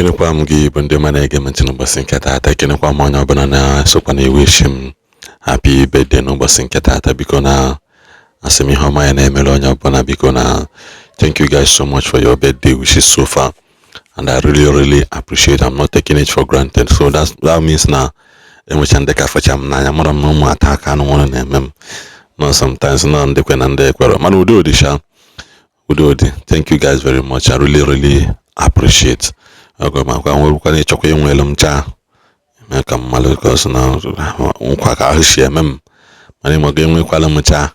Ekenekwa m gị bụ ndị ọma na-ege m ntị n'ụbọchị nke taata. Ekenekwa m onye ọbụla na-esokwa na-ewish m happy birthday n'ụbọchị nke taata. Biko na asị m ihe ọma ya na-emere onye ọbụla. Biko na thank you guys so much for your birthday wishes so far, and I really, really appreciate. I'm not taking it for granted. So that means na enwecha ndị ka fụcha m n'anya, mara m na ụmụ ata aka anụ nwere na-eme m no sometimes na ndị kwe na ndị ekwere, mana udo dị sha, udo dị. Thank you guys very much. I really, really appreciate. Ọgọ makwa nwekwana ịchọkwa inwelu m chaa mee ka mmalụ, because na nkwa ka ahụ si eme m, mana ịmago enwekwala m chaa,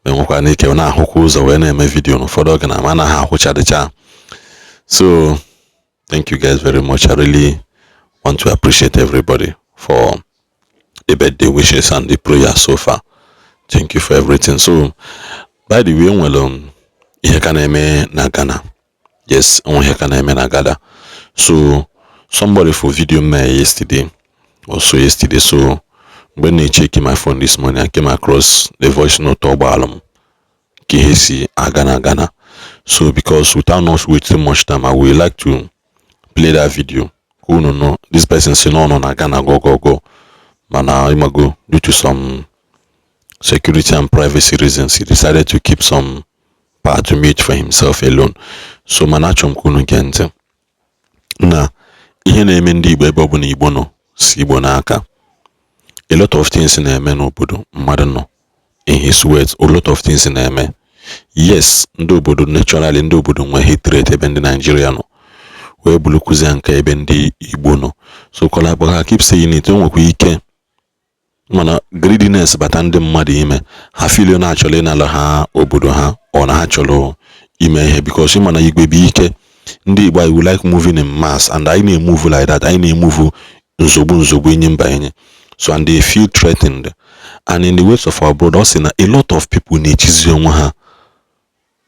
enwekwana ike na-ahụkwa ụzọ wee na-eme video n'ụfọdụ oge na ma anaghị ahụchadịcha. So thank you guys very much. I really want to appreciate everybody for the birthday wishes and the prayer so far. Thank you for everything. So by the way, enwere m ihe ka na-eme na Ghana. Yes, enwe ihe ka na-eme na Ghana. So somebody for video me yesterday, also yesterday. So mgbe m na-echeck my phone this morning, I came across the voice note ọgbalụ m ka ihe si aga na Ghana. So because without not wasting much time, I would like to play that video ka unu nụ. This person si na ọ nọ na Ghana go go go, mana ịmago, due to some security and privacy reasons, he decided to keep some part to mute for himself alone. So mana achọrọ m ka unu gee ntị na ihe na-eme ndị Igbo ebe ọbụla Igbo nọ si Igbo n'aka. A lot of things na-eme n'obodo mmadụ nọ. In his words, a lot of things na-eme. Yes, ndị obodo, naturally, ndị obodo nwee hatred ebe ndị Nigeria nọ, wee bulukwuzie nke ebe ndị Igbo nọ. So kọla ha keep saying it, o nwekwa ike, mana greediness bata ndị mmadụ ime ha feel na achọrọ ịnala ha obodo ha, ọ na ha chọrọ ime ihe, because ịma na igwe bụ ike. Ndị Igbo anyị, we like moving in mass, and anyị na-emove like that. Anyị na-emove nzogbu nzogbu, enyi mba enyi. So and they feel threatened. And in the words of our brother, ọ sị na a lot of people na-echizi onwe ha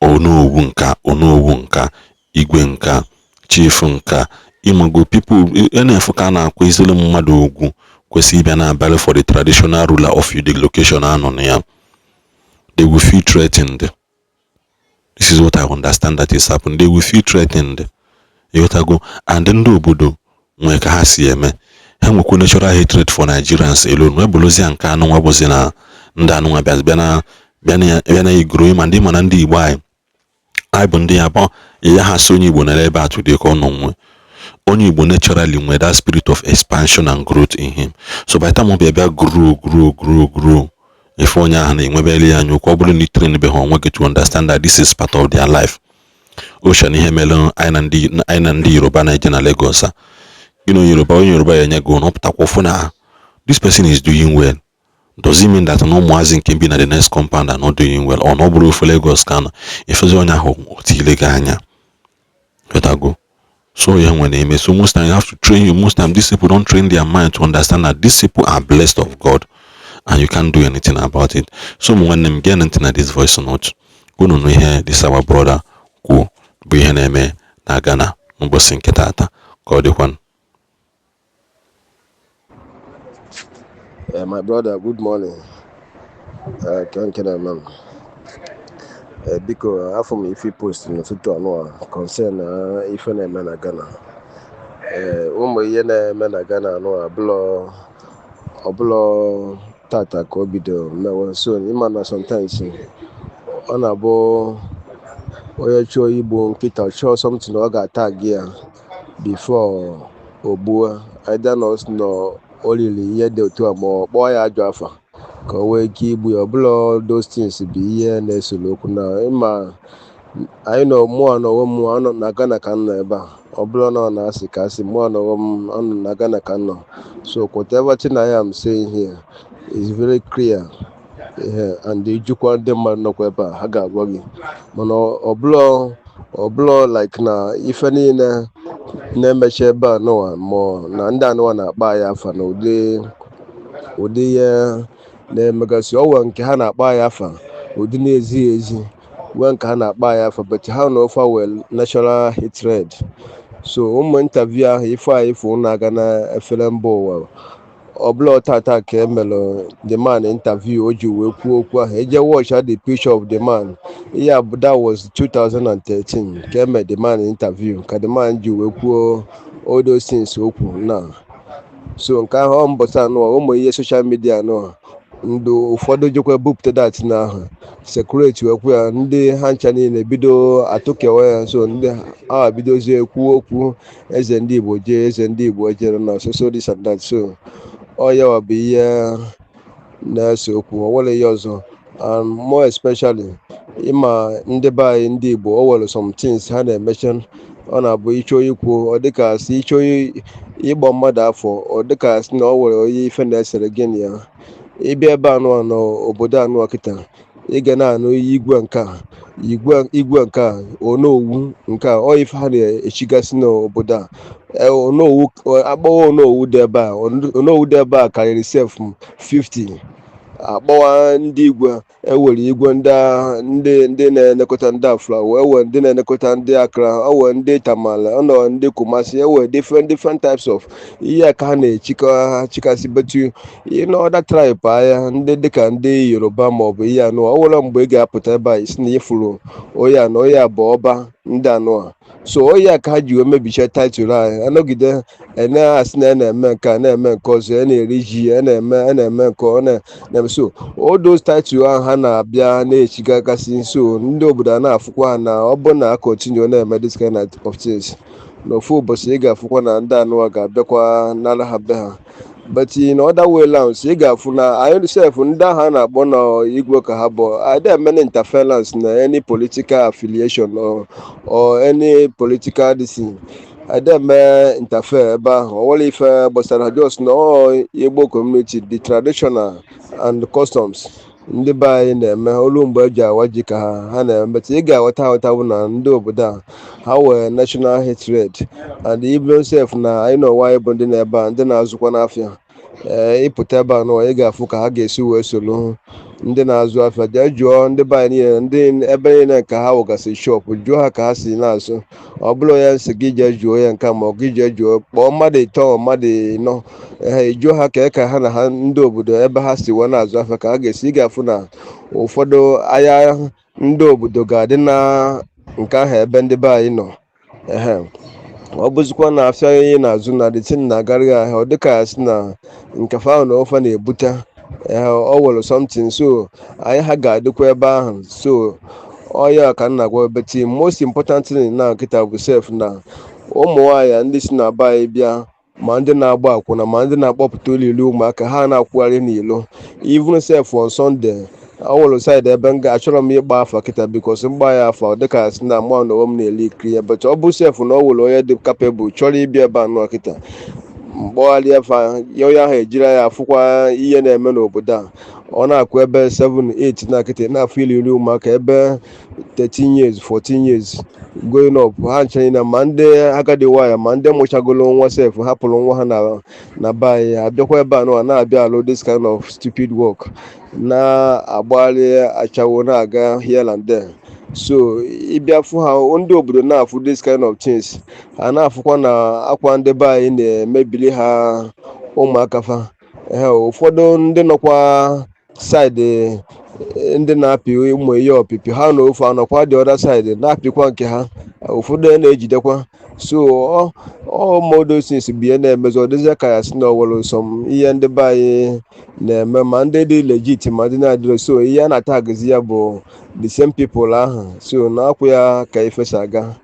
onowu nka, onowu nka, igwe nka, chief nka. Ịmago, people na-efu ka a na-akwa izili mmadụ ugwu kwesịrị ịbịa na-abalị for the traditional ruler of the location anọ na ya. They will feel threatened. This is what I understand that is happening. They will feel threatened, ịghọtago? And ndị obodo nwee ka ha si eme. Ha nwekwa natural hatred for Nigerians alone, wee bụrụzie nke anụnwa bụzi na ndị anụnwa bịa bịa na igoro. Ma ndị mana ndị Igbo anyị, anyị bụ ndị ya bụ ya ha sị onye Igbo nara ebe a today ka ọ nọ nwe. Onye Igbo naturally nwere that spirit of expansion and growth in him. So by the time ọ bịa bịa grow, grow, grow, grow, ife onye ahụ na-enwebeli ya anya okwu. Ọ bụrụ na ị train beghị onwe gị to understand that this is part of their life. Ocean ihe mere anyị na ndị Yoruba na-eje na Lagos a, gị na Yoruba, onye Yoruba ya enye gị ụnụ pụtakwa ụfụ na this person is doing well, does it mean that na ụmụazị nke bi na the next compound are not doing well? Ọ na ọ bụrụ ofe Lagos ka nọ ifezi onye ahụ otile gị anya, ghọtago? So ya nwere eme. So most time you have to train you. Most time these people don't train their mind to understand that these people are blessed of God and you can't do anything about it. So ụmụ nwanne m, gee ntị na this voice note, unu nụ ihe this our brother kwuo bụ ihe na-eme na Ghana n'ụbọchị nke taata. Ka ọ dịkwanụ. My brother, good morning. Ka nke na-eme m. Biko, afọ m ife post n'ụtụtụ anụ a concern ife na-eme na Ghana. Ụmụ ihe na-eme na Ghana anụ a ọbụlọ tata ka o bido mewe. So ịma na sometimes ọ na-abụ onye chọọ igbu nkịta, chọọ something ọ ga-ata gị ya before o gbuo, either na ọ sị na o riri ihe dị otu a ma ọ kpọọ ya ajọ afa ka o nwee ike igbu ya. Ọbụla those things bụ ihe na-esoro okwu na ịma anyị nọ. Mụọ na onwe m anọ na Ghana ka m nọ ebe a. Ọ bụrụ na ọ na-asị ka asị mụọ na onwe m anọ na Ghana ka m nọ. So whatever thing I am saying here is very clear ihe, and ijikwa ndị mmadụ nọkwa ebe a, ha ga-agwa gị. Mana ọbụlọ like na ife niile na-emecha ebe a nụwa, ma na ndị anụwa na-akpa ya afa na ụdị ụdị ihe na-emegasị ọwa nke ha na-akpa ya afa ụdị na-ezighị ezi, nwee nke ha na-akpa ya afa, but ha na ofe well natural hatred. So ụmụ interview ahụ ife a ife na-aga na efere mba ụwa. Ọbụla tata ka emelụ the man interview o ji wee kwuo okwu ahụ. Eje watch the picture of the man. Ihe a bụ, that was 2013 ka eme the man interview, ka the man ji wee kwuo all those things o kwuru na. So nke ahụ ọ mbọchị anụ ụmụ ihe social media anụ ndụ ụfọdụ jekwa bupụta that na ahụ security wee kwu ya, ndị ha ncha niile bido atụkewa ya. So ndị a bidozie kwuo okwu eze ndị Igbo jee, eze ndị Igbo ejere na so so this and that. So ọ yawa bụ ihe na-ese okwu, o nwere ihe ọzọ. And more especially, ịma ndị be anyị ndị Igbo, o nwere some things ha na-emecha, ọ na-abụ ịchọ ikwu, ọ dịka sị ịchọ ịgba mmadụ afọ, ọ dịka sị na ọ nwere onye ife na-esere gị na ya. Ịbịa ebe anụ n'obodo anụ kịta, ị ga na-anụ igwe nke a, igwe, igwe nke a, onowu nke a, ọ ife ha na-echigasị n'obodo a. Onowu akpọwa, onowu dị ebe a, onowu dị ebe a karịrị sef 50. Akpọwa ndị igwe, ewere igwe ndị ndị na-elekọta ndị Aflao, ewe ndị na-elekọta ndị Accra, ewe ndị Tamale, ọnọ ndị Kumasi, ewe different different types of ihe ka ha na-echikọ chikasị. Betu in other tribe anya, ndị dịka ndị Yoruba maọbụ ihe anụ, ọ nwere mgbe ị ga-apụta ebe a isi na ịfụrụ onye a na onye a bụ ọba ndị anụ a. So onye a ka ha ji wee mebicha title anyị. Anọgide ene asị na na-eme nke a, na-eme nke ọzọ, a na-eri ji, a na-eme, a na-eme nke ọ na-eme. So all those title ahụ ha na-abịa na-echigagasị, so ndị obodo a na-afụkwa ha na ọ bụ na continue na-eme this kind of things, n'ofu ụbọchị ị ga-afụkwa na ndị anụwa ga-abịakwa nara ha be ha. But in other way round, ị ga-afụ na anyị sef, ndị ahụ a na-akpọ na igwe ka ha bụ ada eme interference na any political affiliation or any political this thing, ada eme interfere ebe ahụ. Ọ nwere ife gbasara, just na ọ Igbo community, the traditional and customs ndị be anyị na-eme olu mgbe eji awa ji ka ha na-eme. But ị ga-aghọta aghọta bụ na ndị obodo a, ha nwere national hatred, and even sef na anyị na onwe anyị bụ ndị na-ebe a, ndị na-azụkwa n'afịa. Ee, ịpụta ebe a nọ, ị ga-afụ ka ha ga-esi wee soro ndị na-azụ afịa. Jee jụọ ndị be anyị niile, ndị ebe niile ka ha wụgasị shop, jụọ ha ka ha si na-azụ. Ọ bụrụ ya nsị gị jee jụọ ya nke a, ma ọ gị jee jụọ, kpọọ mmadụ ịtọ, mmadụ ịnọ, ee, jụọ ha ka ha na ha ndị obodo ebe ha si wee na-azụ afịa ka ha ga-esi. Ị ga-afụ na ụfọdụ ahịa ndị obodo ga-adị na nke ahụ ebe ndị be anyị nọ. Ehe, ọ bụzikwa na afịa ihe na-azụ na the thing na-agarị ahịa, ọ dịka ya sị na nkefe ahụ na ofe na-ebute, ee, ọ nwere something. So anyị ha ga-adịkwa ebe ahụ. So ọ ya ka m na-agwa. But most important thing na nkịta bụ sef na ụmụ nwaanyị ndị si na be anyị bịa, ma ndị na-agba akwụna, ma ndị na-akpọpụta ụlọ ilu ụmụaka ha na-akwụgharị n'ilo, even sef on Sunday. Ọ nwere side ebe m ga-achọrọ m ịgba afa kịta, because mgba ya afa dịka sị na mụ na onwe m na-eli ikiri ya. But ọ bụ sef na ọ nwere onye dị capable chọrọ ịbịa ebe a nọ kịta, mkpọgharị afa ya, onye ahụ ejiri ya afụkwa ihe na-eme n'obodo a. Ọ na-akụ ebe 7 8 na kịta na-afụ ili iri ụmụaka ebe 13 years, 14 years going up, ha nche niile, ma ndị agadi nwaanyị, ma ndị mụchagolo nwa sef, hapụrụ nwa ha na be anyị, abịakwa ebe a nọ na-abịa alụ this kind of stupid work, na-agbagharị achawo, na-aga here and there. So ịbịa fụ ha, ndị obodo na-afụ this kind of things, ha na-afụkwa na akwa ndị be anyị na-emebili ha ụmụaka fa. Ee, ụfọdụ ndị nọkwa side ndị na-apị ụmụ ihe ọpịpị ha na ofe anọkwa the other side na-apịkwa nke ha, ụfọdụ na-ejidekwa. So ọ modosis bụ ihe na-emezi ọ dịzịa ka ya sị na ọ nwere some ihe ndị be anyị na-eme, ma ndị dị legit, ma ndị na-adịrọ. So ihe a na-atagzi ya bụ the same people ahụ. So na akwụ ya ka ifesa aga.